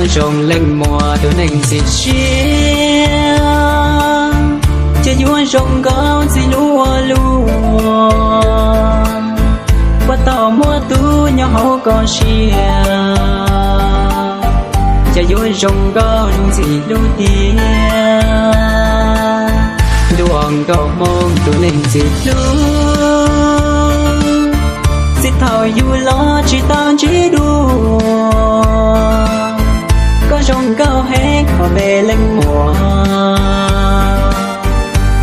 Zoo leej muam tus neeg txiv siab, ces yuav zoo nkauj ntxim hlub ua luaj. Puag thaum muaj tub nyob hauv koj siab, ces yuav zoo nkauj zoo ntxim hlub tiag. Ntuj nkauj hmoob tus neeg txiv hlub, txij thaum yus los tsis tau ntsib dua, koj zoo nkauj heev hos me leej muam.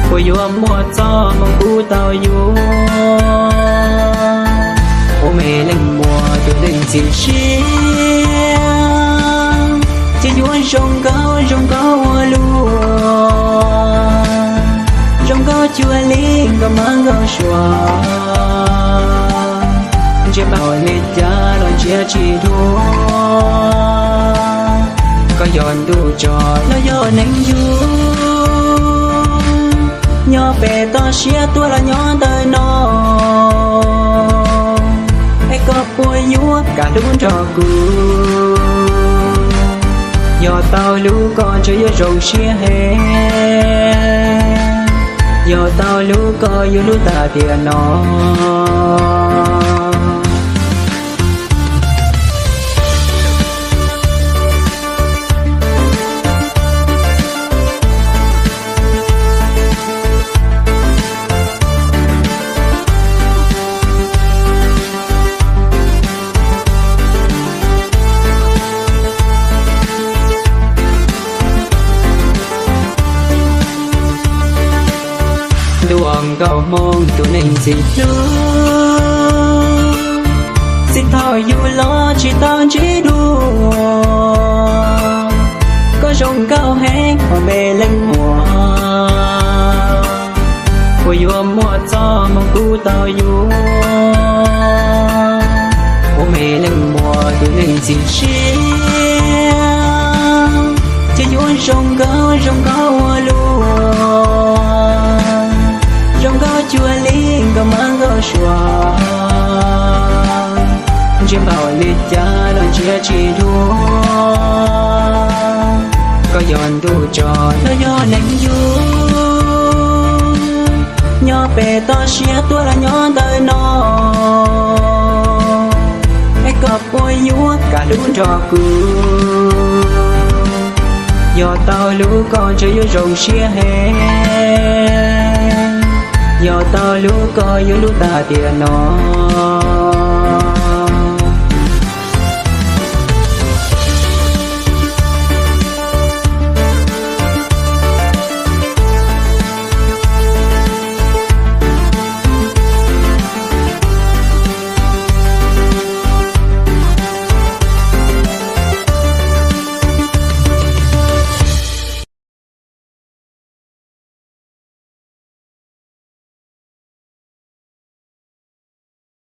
Puas yuav muaj txoj hmoo kub tau yus, ua me leej muam tus neeg txiv siab, ces yuav zoo nkauj zoo nkauj ua luaj. Zoo nkauj cuag li nkauj mab nkauj suav, ntsia npaum li cas los ntsia tsis dhuav. Koj yog ntuj tso los yog neeg yug, nyob pem toj siab tuaj los nyob ntawm no, es koj puas yuav kam hlub nrog kuv? Yog tau hlub koj ntshe yuav zoo siab heev, yog tau hlub koj yuav hlub tag tiam no. Ntuj nkauj hmoob tus neeg txiv hlub, txij thaum yus los tsis tau ntsib dua, koj zoo nkauj heev hos me leej muam. Puas yuav muaj txoj hmoo kub tau yus, ua me leej muam tus neeg txiv siab, ces yuav zoo nkauj zoo nkauj ua luaj. Zoo nkauj cuag li nkauj mab nkauj suav, ntsia npaum li cas los ntsia tsis dhuav. Koj yog ntuj tso los yog neeg yug, nyob pem toj siab tuaj los nyob ntawm no, es koj puas yuav kam hlub nrog kuv? Yog tau hlub koj ntshe yuav zoo siab heev, yog tau hlub koj yuav hlub tag tiam no.